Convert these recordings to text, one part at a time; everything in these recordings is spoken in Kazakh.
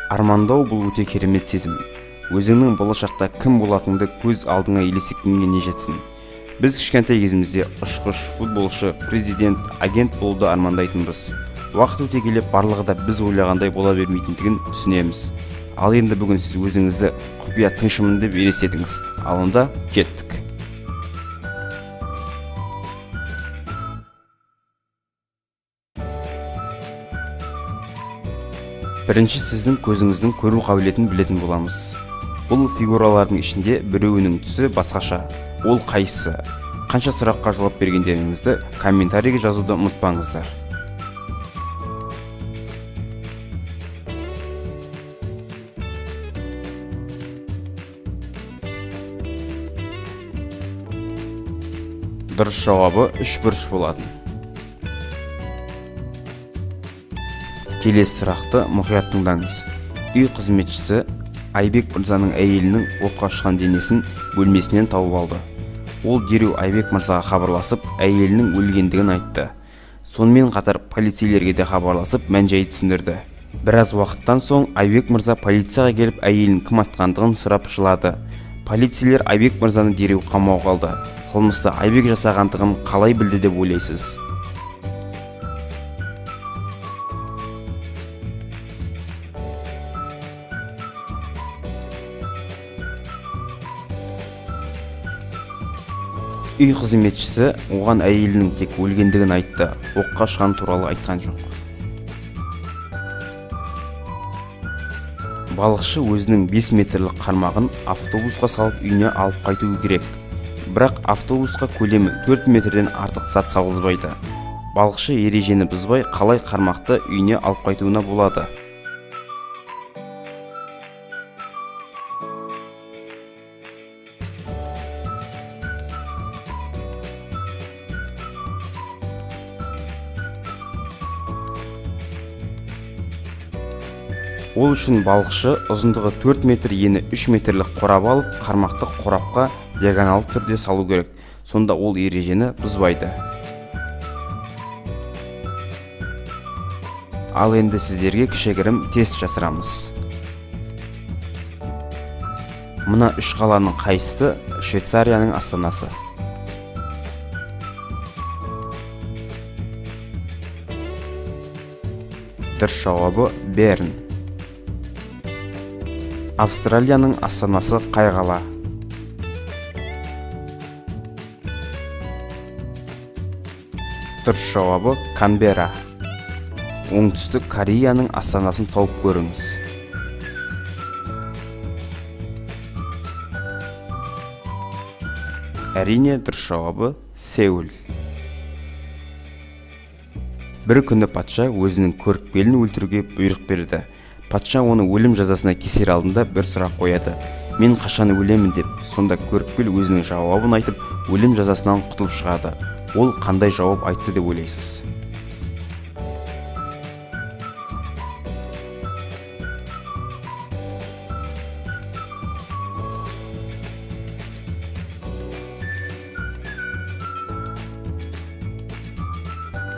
Армандау бұл өте керемет сезім. Өзіңнің болашақта кім болатыныңды көз алдыңа елестеткенге не жетсін. Біз кішкентай кезімізде ұшқыш, футболшы, президент, агент болуды армандайтынбыз. Уақыт өте келе барлығы да біз ойлағандай бола бермейтіндігін түсінеміз. Ал енді бүгін сіз өзіңізді құпия тыңшымын деп елестетіңіз. Ал онда кеттік. Бірінші сіздің көзіңіздің көру қабілетін білетін боламыз. Бұл фигуралардың ішінде біреуінің түсі басқаша. Ол қайсысы? Қанша сұраққа жауап бергендеріңізді комментарийге жазуды ұмытпаңыздар. Дұрыс жауабы үш бұрыш болатын. Келесі сұрақты мұқият тыңдаңыз. Үй қызметшісі Айбек мырзаның әйелінің оққа ұшқан денесін бөлмесінен тауып алды. Ол дереу Айбек мырзаға хабарласып, әйелінің өлгендігін айтты. Сонымен қатар полицейлерге де хабарласып, мән-жайды түсіндірді. Біраз уақыттан соң Айбек мырза полицияға келіп, әйелін кім атқандығын сұрап жылады. Полицейлер Айбек мырзаны дереу қамауға алды. Қылмысты Айбек жасағандығын қалай білді деп ойлайсыз? Үй қызметшісі оған әйелінің тек өлгендігін айтты, оққа ұшқан туралы айтқан жоқ. Балықшы өзінің 5 метрлік қармағын автобусқа салып үйіне алып қайтуы керек. Бірақ автобусқа көлемі 4 метрден артық зат салғызбайды. Балықшы ережені бұзбай қалай қармақты үйіне алып қайтуына болады? Ол үшін балықшы ұзындығы 4 метр, ені 3 метрлік қорап алып, қармақты қорапқа диагоналды түрде салу керек. Сонда ол ережені бұзбайды. Ал енді сіздерге кішігірім тест жасырамыз. Мына үш қаланың қайсысы Швейцарияның астанасы? Дұрыс жауабы Берн. Австралияның астанасы қай қала? Дұрыс жауабы Канберра. Оңтүстік Кореяның астанасын тауып көріңіз. Әрине, дұрыс жауабы Сеул. Бір күні патша өзінің көріпкелін өлтіруге бұйрық берді. Патша оны өлім жазасына кесер алдында бір сұрақ қояды. Мен қашан өлемін деп. Сонда көріпкел өзінің жауабын айтып, өлім жазасынан құтылып шығады. Ол қандай жауап айтты деп ойлайсыз?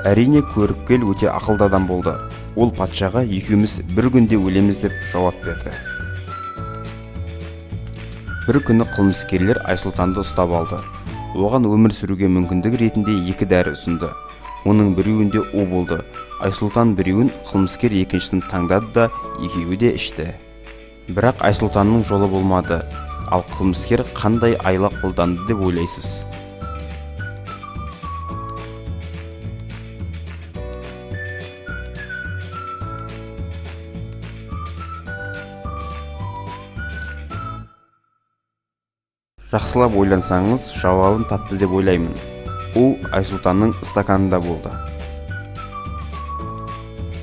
Әрине, көріпкел өте ақылды адам болды. Ол патшаға екеуміз бір күнде өлеміз деп жауап берді. Бір күні қылмыскерлер Айсұлтанды ұстап алды. Оған өмір сүруге мүмкіндік ретінде екі дәрі ұсынды. Оның біреуінде у болды. Айсұлтан біреуін, қылмыскер екіншісін таңдады да, екеуі де ішті. Бірақ Айсұлтанның жолы болмады. Ал қылмыскер қандай айла қолданды деп ойлайсыз? Жақсылап ойлансаңыз, жауабын тапты деп ойлаймын. У Айсұлтанның стаканында болды.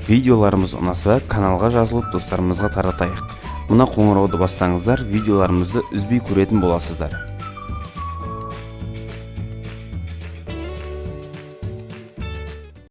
Видеоларымыз ұнаса, каналға жазылып, достарымызға таратайық. Мына қоңырауды бассаңыздар, видеоларымызды үзбей көретін боласыздар.